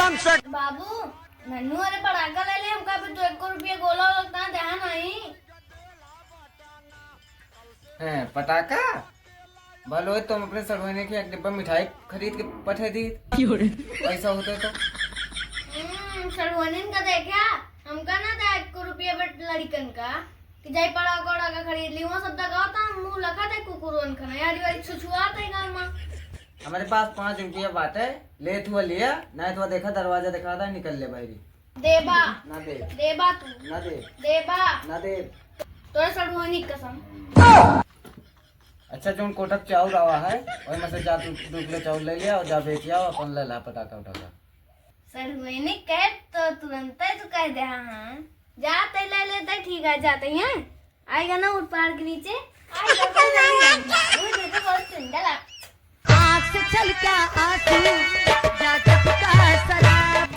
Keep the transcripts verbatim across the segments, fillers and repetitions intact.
बाबू, नन्नू, अरे पटाखा ले ले, हमका भी तो एक रुपया गोला लगता है, देहा नहीं। हैं, पटाखा? भलो है तुम अपने सड़ुआइन के एक डिब्बा मिठाई खरीद के पठे दी। क्यों रे? पैसा होता तो। हम्म, सड़ुआइन का देखा, हमका ना दे एक रुपया बट लड़िकन का, कि जाई पटाखा वटाखा खरीद ली, वहाँ सब दगावता, मुँह लखा थे कुकुरन खाना, यार, यार, छुछुआ थे गाँव में। हमारे पास पाँच रुपया बाटे, ले तू लिया, नहीं तो देखा दरवाजा दिखा दा, निकल ले बाहरी। देबा। ना दे। देबा तू। ना दे। देबा। ना दे। तोरे सड़ुआइन की कसम। अच्छा, जोन कोठक चाउर आवा है, ओई में से जा तू दू किलो चाउर ले लिया और जा बेच आओ, अपन ले ला पटाखा उटाखा। सड़ुआइन कहे तो तुरंत ही तू कह दे, हाँ, हाँ। जा तै ले लेते, ठीक है, जाते हैं। आएगा ना उठ पहाड़ के नीचे, आएगा, कोई नहीं। वो देखो, बहुत सुंदर है। आँख से छलका आंसू, जा टपका शराब।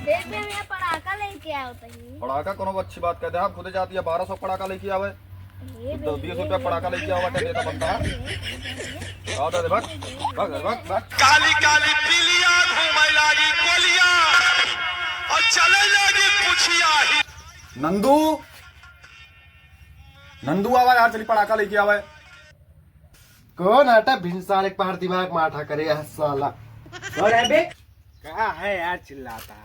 देख बे, हम यहाँ पटाखा लेके आओ तही। पटाखा कोनो अच्छी बात कह दे, आप खुदे जाती है बारह सौ पटाखा लेके आवे। ए तो बे, बीस रुपया पटाखा लेके आवा, क्या देता बनता है? आओ दे, भाग, भाग, भाग, भाग। काली काली बिलिया घूमे लागी कोलिया, और चले लागी पुछिया ही। नंदू, नंदू आवा यार, चली पटाखा लेके आवे। कौन आटा भिनसार एक पहाड़ दिमाग में आटा करे है साला। कौन है बे? कहाँ है यार चिल्लाता?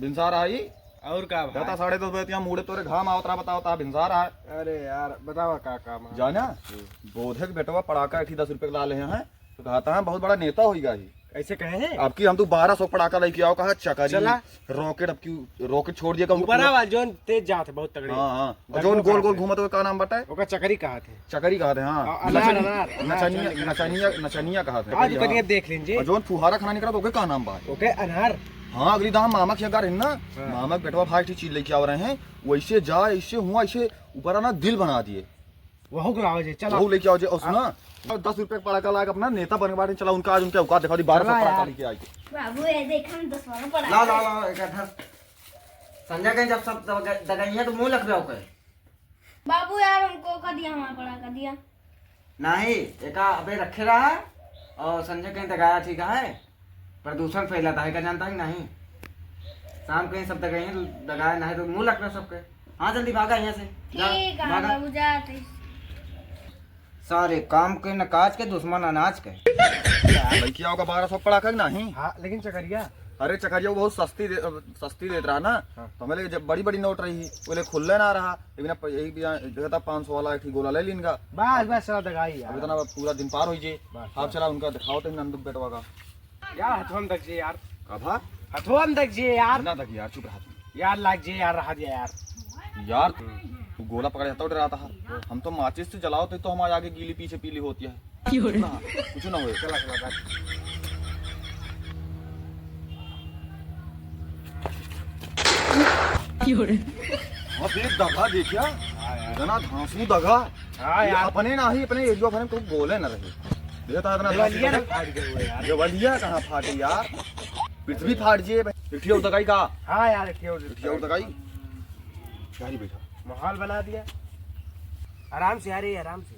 भिनसार आई। और का भाई? कहता साढ़े दस बजे तिया मूड़े तोरे घाम आवत रहा, बताओ ता भिनसार आए। अरे यार बतावा का काम है? जाना? हम्म। बोधे के बेटवा पड़ाका एक ही दस रुपये के ला ले हैं, तो कहता है बहुत बड़ा नेता होइगा ही। ऐसे कहे हैं? अब की हम तो बारह सौ पड़ाका लेके आओ, कहा चकारी, चला। रॉकेट, अब की रॉकेट छोड़ दिया, का ऊपर उनको आवाज जोन तेज जात है, बहुत तगड़ी। हाँ, हाँ। और और जोन वो गोल कहा गोल थे? घूमत हुए का नाम बताए? ओका चकरी कहा थे। चकरी कहा थे, हाँ। और अनार, नचन-, अनार, अनार नचनिया, चल निकला। नचनिया, नचनिया कहा थे। आज चकरिया, कनिया हाँ। देख लीजिए। और जोन फुहारा खाना निकला तो ओके का नाम बा? ओके अनार। हाँ, अगली दाम मामा के घर है ना, हाँ। मामा के बेटवा भाई की चीज लेके आ रहे हैं, वैसे जा, ऐसे हुआ, ऐसे ऊपर आना दिल बना दिए। वहू के लाओ जे, चला। वहू लेके आओ जे, और सुना, हाँ। दस रुपये का पड़ाका लाके अपना नेता बने बाटे, चला उनका आज उनके औकात दिखा दी, बारह सौ चला पड़ाका यार। लेके आए। बाबू, ये देख, हम दस वाला पड़ाका ला, ला, ला, एक हाथ। संजय कहीं जब सब दग-, दगाइयाँ तो मुँह लग जाओ कहे। बाबू यार, हमको का दिया, हमारा पड़ाका दिया। नहीं, एका अबे रखे रहा और संजय कहीं दगाया ठीक है। प्रदूषण फैलाता है, का जानता है कि नहीं? शाम के ही सब दगाइए, दगाए ना है तो मुँह लग रहा सबके। हाँ, जल्दी भागा यहाँ से। जा, ठीक है, भागा। बाबू, जाते। सारे काम के न काज के, दुश्मन अनाज के। लड़किया का बारह सौ पड़ाका कि नहीं? हाँ, लेकिन चकरिया। अरे, चकरिया वो बहुत सस्ती दे, सस्ती देत रहा ना। हाँ। तो हमें लगे जब बड़ी बड़ी नोट रही, वो ले खुल्ले ना रहा। एक बिना प-, एक बिना जगह था पाँच सौ वाला एक ही गोला ले लीन का। बस, बस, चला दगाई यार। अब इतना पूरा दिन पार हो जे। बस, आप बस। चला उनका दिखाओ तो नंदू बेटवा का। यार, हथवा में दग जे यार। का भा? हथवा में दग जे यार। ना दग यार, चुप रहा तू। यार, लाग जे यार, रहा दे यार। यार, तू गोला पकड़े हथवा डराता है। हम तो माचिस से जलाओ तो, तो हमारे आगे गीली पीछे पीली होती है। क्यों रे? ना, कुछ ना होए। चला, चला, बैठ। क्यों रे? हाँ, देख दगा, देखिया। हाँ यार। इतना धांसू दगा। हाँ ये यार। अपने ना ही, अपने एरिया भर में कोई गोले ना रहे। देखा था इतना देवलिया धांसू ना दगा। फाट गए हुए यार। देवलिया कहाँ फाटे यार? पृथ्वी फाट जिए। इठिया उतकाई का? हाँ यार, इठिया उतकाई। इठिया उतकाई। गाड़ी बैठा। माहौल बना दिया। आराम से आ रही है, आराम से।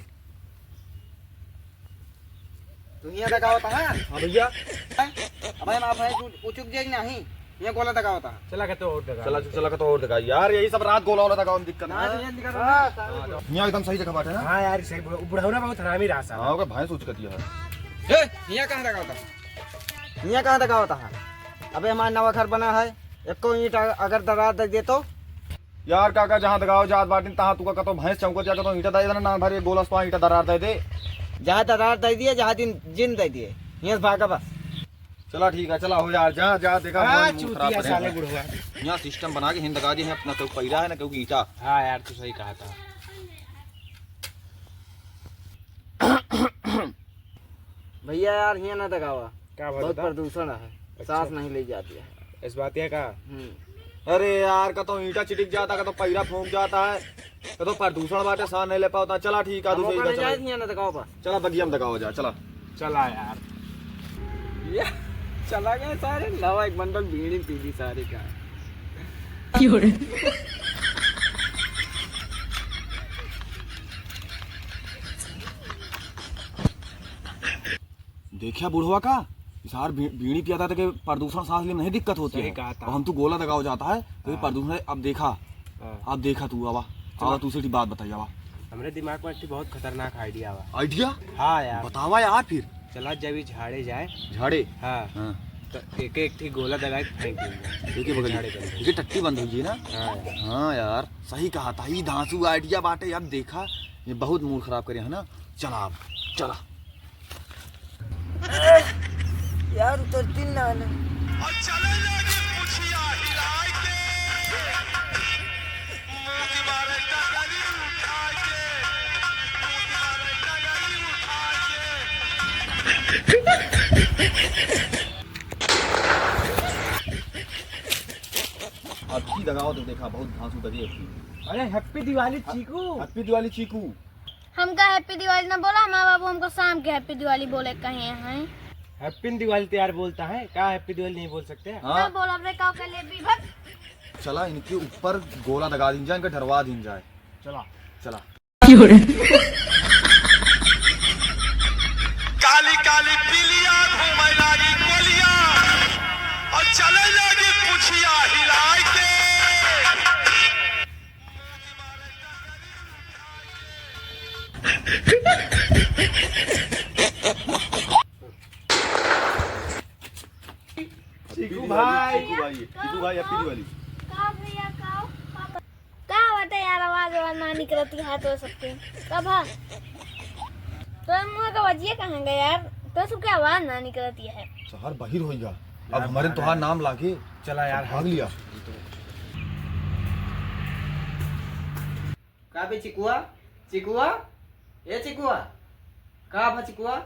तू यहाँ दगावत है? हाँ भैया। अबे माफ है, तू उचुक जाए कि नहीं? यहाँ गोला दगावत है। चला के तो और दगा। चला, चला के तो और दगा। यार, यही सब रात गोला वाला दगावे में दिक्कत ना, है। तो यहाँ निकल रहा है। हाँ, यहाँ एकदम सही जगह बाटे ना। हाँ यार, सही। बुढ़-, बुढ़ौरा बहुत हरामी रहा साहब। हाँ, ओके, भैंस उचकती है। ए, यहाँ कहाँ दगावत है? यहाँ कहाँ दगावत है? अबे हमारा नवा घर बना है, एको ईंट अगर दरार दे दे तो? यार काका, जहाँ दगाव जात बाटिन, तहाँ तुका कतो भैंस चौंकत या कतो ईंटा दे देना, ना भर ये गोलस पा ईंटा दरार दे दे। जहाँ दरार दे दिए, जहाँ दिन जिन दे दिए, हियाँ से भागा बस। चला ठीक है, चला हो यार, जा, जा, देखा हाँ, मन खराब चूतिया करे साले हैं। बुढ़वा। यहाँ सिस्टम बना के हिंद दगा दिए हैं, अपना केहू पैरा है ना केहू ईंटा। हाँ यार, तू सही कहा था। भैया यार, हियाँ ना दगावा। क्या बात बहुत बता? प्रदूषण है, अच्छा। सांस नहीं ली जाती है। इस बात है का? हम्म। अरे यार, कतो ईंटा चिटिक जाता, कतो पैरा फूंक जाता है, कतो प्रदूषण बाटे, सांस नहीं ले पावता। चला ठीक है, हम दूसरी ओकर जगह नहीं चला। जाए, हियाँ ना दगावा बा। चला बगिया में दगावा जा, चला। चला यार। ये चला गए सारे, नवा एक बंडल बीड़ी पी ली सारे का। क्यों रे? देखा बुढ़वा का, सार बी-, बीड़ी पियाता तो के प्रदूषण सांस लेने में नहीं दिक्कत होती है। सही कहा था। और हम तो गोला दगाव जाता है, तो ये हाँ। प्रदूषण है। अब देखा, हाँ। अब देखा तू, आवा, चलो। आवा, तू से एक बात बताई, आवा। हमरे दिमाग में एक ठे बहुत खतरनाक idea आवा। Idea? हाँ यार। बतावा यार फिर। चला जब ये झाड़े जाए। झाड़े? हाँ। हाँ। तो एक एक ठे गोला दगा के फेंक देंगे। एक ही बगल झाड़े बंद। एक ही टट्टी बंद हुई है ना? हाँ यार। हाँ यार, सही कहा था, ये धांसू idea बाटे। अब देखा, ये बहुत mood खराब करे है ना। चला अब, चला। यार, उतरती ना ना। अब की दगाओ तो देखा, बहुत धांसू दगे अब की। अरे, Happy Diwali चीकू। Happy Diwali चीकू। हमका Happy Diwali ना बोला, हमारे बाबू हमको शाम के Happy Diwali बोले कहे हैं। Happy Diwali तो यार बोलता है, का Happy Diwali नहीं बोल सकते? हाँ। ना बोल, अपने काव के लिए भी भग। चला, इनके ऊपर गोला दगा दीन जाए, इनका डरवा दीन जाए। चला। चला। काली काली बिलिया घूमे लागी कोलिया, और चले लागी पुछिया हिलाए के। चीकू भाई। चीकू भाई, चीकू भाई, Happy Diwali। का भैया, का, का, का बात है यार, आवाज, आवाज ना निकलती है तो सबके। का भा? तो मुँह का बजिए कहाँ गए यार? तो सबके आवाज ना निकलती है। शहर बहिर होइगा। अब यार, हमारे भागा तोहार है। नाम लागे। चला यार, भाग लिया। का बे चिकुआ? चिकुआ? ए चिकुआ? का बा चिकुआ?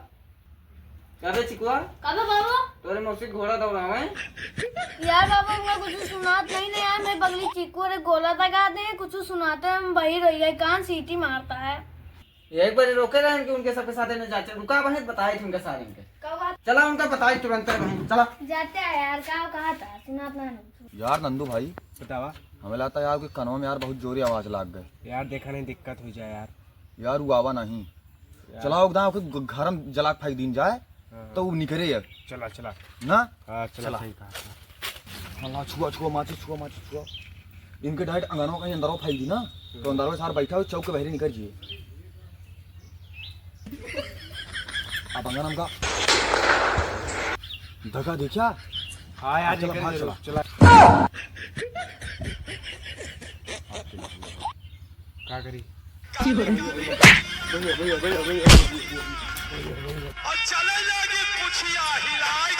का बे चिकुआ? का बा बाबू? तोरे मौसी घोड़ा दौड़ावे? यार बाबू, हमका कुछ सुनात नहीं ना यार, मैं बगली चिकुआ रे गोला दगा दे, कुछ सुनाते हम बहिर हो गए, कान सीटी मारता है। एक बार रोके रहे कि उनके सबके साथ में जाते, रुका बहन, बताए थे उनके सारे इनके। का बात? चला उनका बताए तुरंत बहन, चला। जाते हैं यार, का कहा था, सुनात ना। यार नंदू भाई, बतावा। हमें लगता यार कि कनवा में यार बहुत जोरे आवाज लाग गए। यार देखा नहीं दिक्कत हो जाए यार। यार वो आवा नहीं। यार। चला उगदा ओके ग-, घर में जला के फेंक दीन जाए, हाँ, तो हाँ। वो निकरे यार। चला, चला। ना? हाँ, चला, चला। सही कहा, चला। हाँ, ला, छुआ, छुआ, माचिस, छुआ, माचिस, छुआ। इनके direct अंगनवा कहीं अंदरवा फेंक दी ना, तो हम्म। अंदरवा सार बैठा हो, चौक के बहरे निकल जिए। अब अंगन हमका धक्का देखा? हाँ यार, अब चला, निकल भाग जरूर, चला। चला। का करी? भैया, भैया, भैया, भैया। और चले लागे पुछिया हिलाए